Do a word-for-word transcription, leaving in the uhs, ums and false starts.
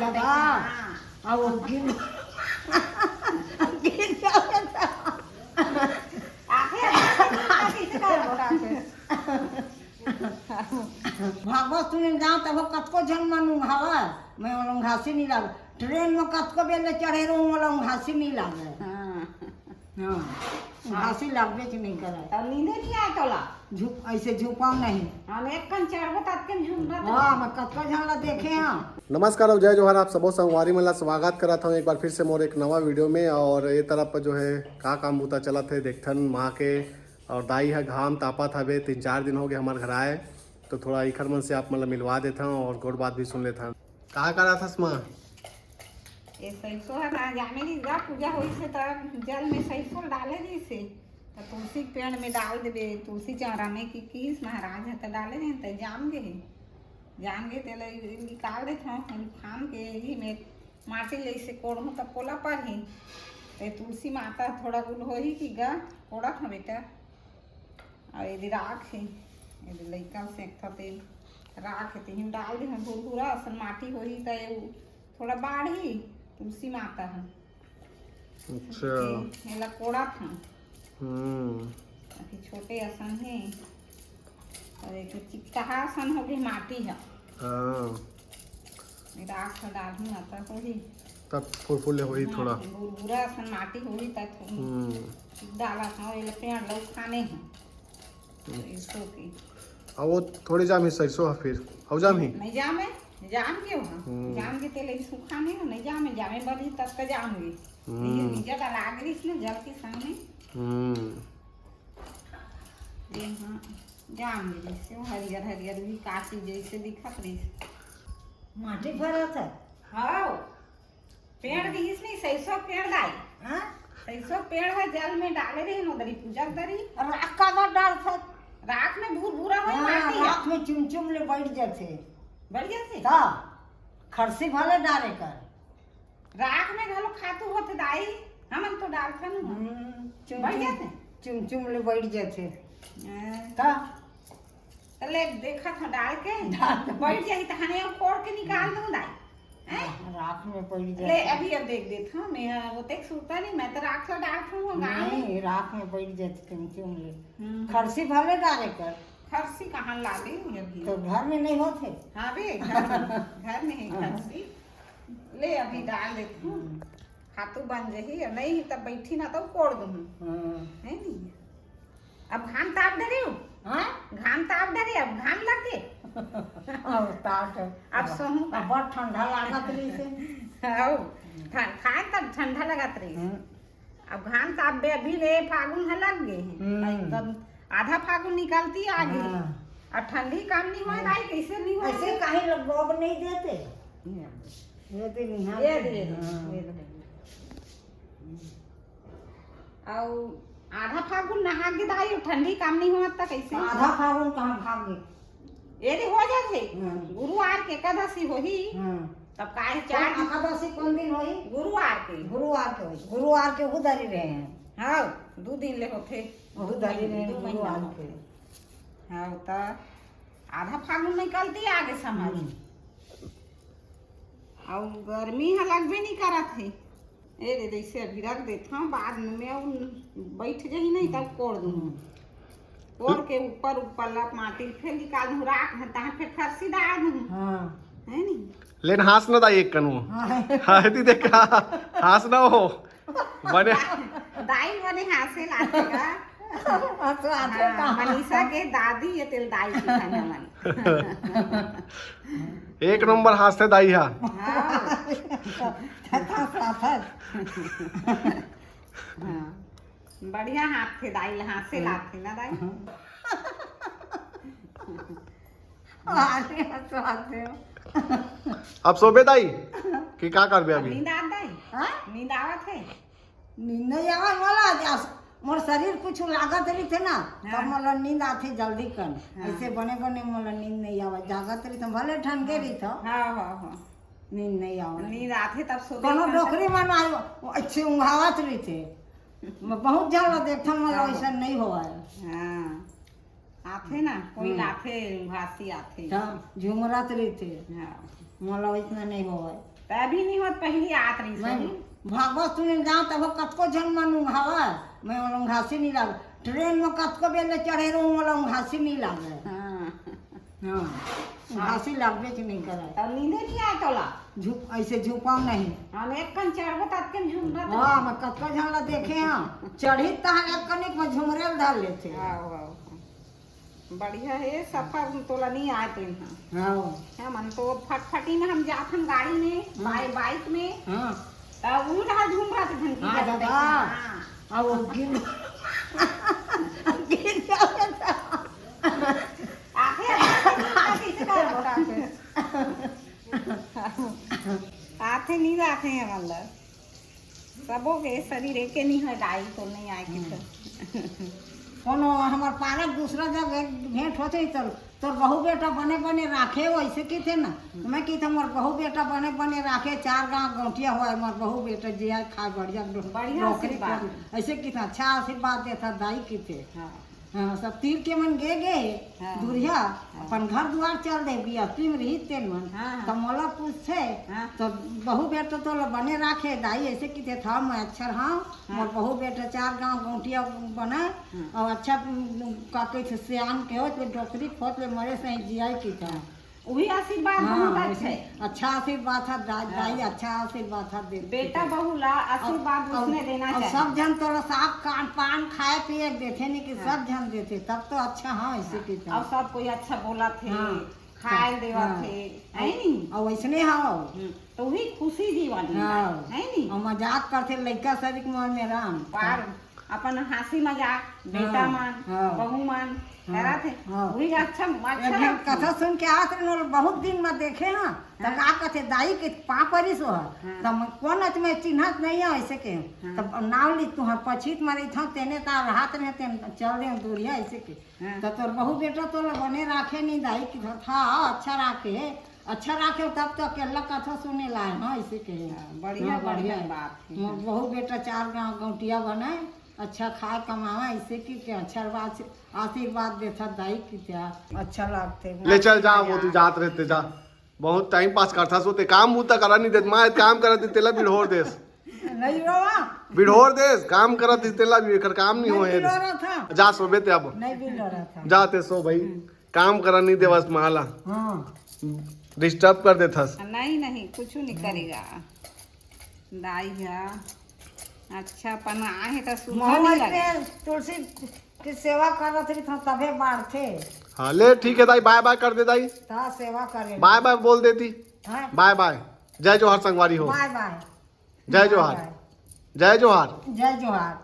हाँ। अब वो गिर, गिर जावे त। आगे, आगे, आगे, आगे, आगे। भागवत सुने जाओ तब कतको झन मन उंघावा, मैं ओला उंघासी नहीं लागे। ट्रेन में कतको बेर ले चढ़े रहूं, ओला उंघासी नहीं लागे। हाँ। हाँ, उंघासी लागबे च नहीं करे। तब नींदे नहीं आए तोला? झुक, ऐसे झुकाओ नहीं। हम एक कन चढ़बो तब के झुकबो तो। हाँ, मैं कतको झन ला देखे हाँ। नमस्कार और जय जोहार, आप सबो संगवारी मन ला स्वागत करत हूँ एक बार फिर से मोर एक नवा वीडियो में। और ये तरफ जो है का काम बूता चलत है देखथन माँ के, और दाई ह घाम तापत हवे, तीन चार दिन हो गए हमार घर आए, तो थोड़ा इखर मन से आप मन ला मिलवा देथन और गोठ बात भी सुन लेथन। का करत हस माँ? ये सरसों ह ना जामे रहिस गा, पूजा होइस हे त जल में सरसों डाले रहिस हे, त तुलसी के पेड़ में डाल देबे, तुलसी चौरा में कि किहिस महाराज ह त डाले रहिन त जाम गे हे, जाम गे तेला निकाल देथन, फान के एही में माटी ले से कोड़हूं त पोला परही। त तुलसी माता थोड़ा गुल होही कि गा, कोड़त हंव बेटा। अउ एदे राख हे, एदे लइका से एक ठा तेल राख हे, तेही म डाल दे हन, भुरभुरा असन माटी होही त ए थोड़ा बाढ़ही तुलसी माता ह। अच्छा। एला कोड़त हन। हम्म। अभी छोटे असन हे, अउ एक चिपटहा असन हो गे माटी ह। हाँ। राख डालहूं ना त होही। तब फुरफुर ले होही हाँ, थोड़ा। भुरभुरा असन माटी होही त थो-, हम्म। डालत हंव, एला पेड़ लऊ खाने हंव। हम्म। सरसों के। अब वो थोड़ी जाम ही सरसों ह फिर। अब जाम ही? नहीं जामे, जाम के हो। हम्म। जाम के तेल ही सुखा नहीं हो, नहीं जामे, जामे बनी तब त जाम ही। हम्म। ये बीजा का लाग रही इसमें जल के सामने। हम्म। ये हाँ, जाम रही से वो हरियर हरियर भी काची जैसे दिखत रही। माटी भरत है। हाँ। पेड़ दिहिस नहीं, सरसों पेड़ दाई। हाँ? सरसों पेड़ ह जल में डाले रहिन, ओदरी पूजा करी। राख काबर डालथस? राख में भुरभुरा होई हाँ, माटी ह। राख में चुमचुम ले बैठ जाथे। बैठ जाथे? त खरसी भले डारे कर। राख में घलो खातू होथे दाई, हमन तो डालथन। हम्म, बैठ चुमचुम, जाथे? चुमचुम ले बैठ जाथे। हाँ। त त ले, देखत हंव डाल के। डाल के। बैठ जाही, तहाने अउ कोड़ के निकाल दूं दाई। हैं? राख में पड़ ले, जाथे। अभी अब देख देत हंव, मैं ओतेक सुरता नहीं, मैं तो राख ला डालत हंव गाँव में। नहीं, राख में पड़ जाथे चुमचुम ले। हम्म। खरसी भले डारे कर। खरसी कहाँ लागे अभी? तो घर में नहीं होथे। हाँ बे, घर में, घर में है हाँ। खरसी। ले, अभी डाल देत हंव। हम्म। खातू बन जही, नहीं तब बैठी ना तो कोड़ दूं। हाँ। है नहीं? अब घाम ताप डरे हो? हाँ? घाम ताप डरे, अब घाम लग गे। अब ताप, अब अब, सोहू का। अब बहुत ठंडा लागत रही से। हाँ, ठं-, खाए तब ठंडा लगत रही। हम्म। अब घाम ताप बे, अभी ले फागुन ह लग गे हे। हम्म। एकदम आधा फागुन निकलती आ गे। हाँ। अब ठंडी कम नहीं होए भाई, कैसे नहीं होए? ऐसे काहे लोग गोब नहीं देते? ये दे नहीं, हाँ। ये दे, हाँ। ये दे। अउ आधा फागुन नहा के दाई, ठंडी काम नहीं होवत त कैसे? आधा फागुन कहाँ भाग गए? ये दे हो जाथे। हाँ। गुरुवार के एकादशी होही। हाँ। तब काहे चार कौन एकादशी कौन दिन होही? गुरुवार के। गुरुवार के होही। गुरुवार के उधर ही रहे हैं। हाँ, दो दिन ले होथे। उधर ही रहे हैं दो महीना गुरुवार होथे। के। हाँ, त आधा फागुन निकलती आगे समझ। हम्म। अउ गर्मी ह लगबे नहीं करत हे। ए रे, जैसे अभी रख देत हंव, बाद में अउ बैठ जही नहीं, तब कोड़ दूं। कोड़ के ऊपर, ऊपर ला माटी फेर निकाल दूं, राख ह, तहां फेर खरसी डाल दूं। हाँ। है नी? लेन हाँस न दाई एक कन वो। हाँ। हाँ, ती देखा, हाँस न वो। बने। दाई बने हाँसे लाथे का? हाँ, तो आथे हाँ, का? मनीषा के दादी ये तेल दाई की खाना मन। एक नंबर हाँसथे दाई हा। हाँ। हाँ। बढ़िया हाँसथे दाई, हाँसे लाथे ना दाई। अरे, हंसवाथे हो। अब सोबे दाई कि का करबे अब अभी? नींद आत दाई? हाँ? नींद आवत हे? नींद नहीं आवे मोला, आज मोर शरीर कुछ लागत रहिथे ना, हाँ। तब मोला नींद आथे जल्दी कन। हाँ। ऐसे बने बने मोला नींद नहीं आवे, जागत रहिथे, भले ठन के रहिथे। हाँ, हाँ, हाँ। नींद नहीं आवे। नींद आथे तब सोबे कोनो का डोकरी मन आयो, वो अच्छे उंघावत रहिथे। मैं बहुत ज्यादा देखथन, मोला हाँ। वैसा नहीं होवे। हाँ। आथे ना, कोई हम्म। लाथे, उंघासी आथे। हाँ, झुमरत रहिथे। हाँ। मोला इतना नहीं होवे। त अभी नहीं होत, पहली आत रही मैं सही। भागवत सुने जाओ तब कतको झन मन उंघावा, मैं ओला उंघासी नहीं लागे। ट्रेन में कतको बेले चढ़े रहूं, ओला उंघासी नहीं लागे। हाँ। हाँ, उंघासी लागबे के नहीं करे। तब नींदे नहीं आए तोला? झुक, ऐसे झुकाओ नहीं। हम एक कन चढ़बो तब के झुमरा तो हाँ, मैं कतको झन ला देखे हैं। चढ़ी तहन एक कनिक में झुमरे ल धर लेथे। आओ, आओ। बढ़िया हे, सफर तोला नहीं आए तेन ह। हाँ। हमन तो फटफटी में हम जाथन गाड़ी में, हाँ। बाई-, बाइक में। हाँ। त उही डहर झुमरा के धन की हाँ, जात दादा। रहिथे। हाँ। अब वो गिर, गिर जावे त। आथे, आथे, आथे, आथे, आथे। आथे नींद आथे हमन ल। सबो के शरीर एके नहीं होय, दाई तो नहीं आए किथे। कोनो हमर पालक दूसरा जगह भेंट होथे, तो तोर बहू बेटा बने बने राखे, वैसे किथे ना। मैं किथे, मोर बहू बेटा बने बने राखे, चार गांव गौंटिया होय, मोर बहू बेटा जिया खाए बढ़िया डो-, बढ़िया नौकरी आशीर्वाद। कर, ऐसे किथे, अच्छा आशीर्वाद देथा दाई किथे। हाँ। हाँ, सब तीर के मन गे गे हे, हाँ। दुरिहा, हाँ। अपन घर दुआर चल दे, गृहस्थी में रही तेन मन। हाँ, हाँ। त मोला पूछथे, हाँ। त बहू बेटा तोला बने राखे, दाई ऐसे किथे था, मैं अच्छा रहा, हाँ। मोर बहू बेटा चार गांव गौंटिया बना, हाँ। और अच्छा, उम, का कहिथे, सियान के हो, तो डोकरी खोत ले मरे से जियाई किथे। हाँ। उही आशीर्वाद हाँ, बहुत वैसे अच्छे। अच्छा आशीर्वाद था, दा-, हाँ। दाई अच्छा आशीर्वाद था दे। बेटा बहू ला आशीर्वाद और, उसने और, देना और चाहिए। सब झन तोला साग कान पान खाए पिए देथे नहीं कि हाँ। सब झन देथे, तब तो अच्छा हाँ, ऐसे हाँ। किथे। और सब कोई अच्छा बोलथे, हाँ। खाए देवथे, हाँ। है नहीं? और वैसने हाँ। हम्म, तो वही खुशी जीवन में, हाँ। है नहीं? और मजाक करथे लइका सरिक मन में राम। पार अपन हंसी मजाक, बेटा हाँ, मन, हाँ। बहू मन, हाँ, करत हे। हाँ। वही अच्छा, अच्छा एक झन लगथे। कथा सुन के आत रहे, ओला बहुत दिन में देखे ना, त हाँ। का कथे, दाई के पाँव परिस हो। हाँ। त मैं कोन अच मैं चिन्हत नहीं है ऐसे के। हाँ। तब नाव ली तुहर पछीत मरे था, तेने ता राहत रहे, तेन चल दे दूरिया ऐसे के। हाँ। त तोर बहू बेटा तोला बने राखे नहीं दाई कि था, अच्छा राखे, अच्छा राखे तब तो अकेला कथा सुने लाए, हाँ, ऐसे के। हाँ, बढ़िया, हाँ, बढ़िया बढ़िया। बात है। मोर बहू बेटा चार गांव गौंटिया बने, अच्छा खाए कमावा, ऐसे कि, कि अच्छा बात, आशीर्वाद देथा दाई कि क्या अच्छा लागथे। ले चल जा, वो तू जात रहते जा, बहुत टाइम पास करथा सोते, काम बूता करा नहीं देत, माँ काम करत तेला बिढ़ोर देस। नहीं रोवा। बिढ़ोर देस, काम करत तेला भी एकर काम नहीं नहीं होए। बिढ़ोरा था। जा सोबे ते अब। नहीं बिढ़ोरा था। जाते सो भाई, हम्म। काम करा नहीं देवस माला। हाँ। डिस्टर्ब कर देथस। नहीं, नहीं, कुछ नहीं करेगा। दाई हा, अच्छा पना आहे त सुंदर महू नहीं लगे। ऐसे तुलसी की सेवा करत रही था, तभे बाढ़थे। हाँ, ले ठीक है दाई, बाय बाय कर दे दाई। ता सेवा करे। बाय बाय बोल देती। हाँ। बाय बाय। जय जोहार संगवारी हो। बाय बाय। जय जोहार। बाय बाय। जय जोहार। जय जोहार।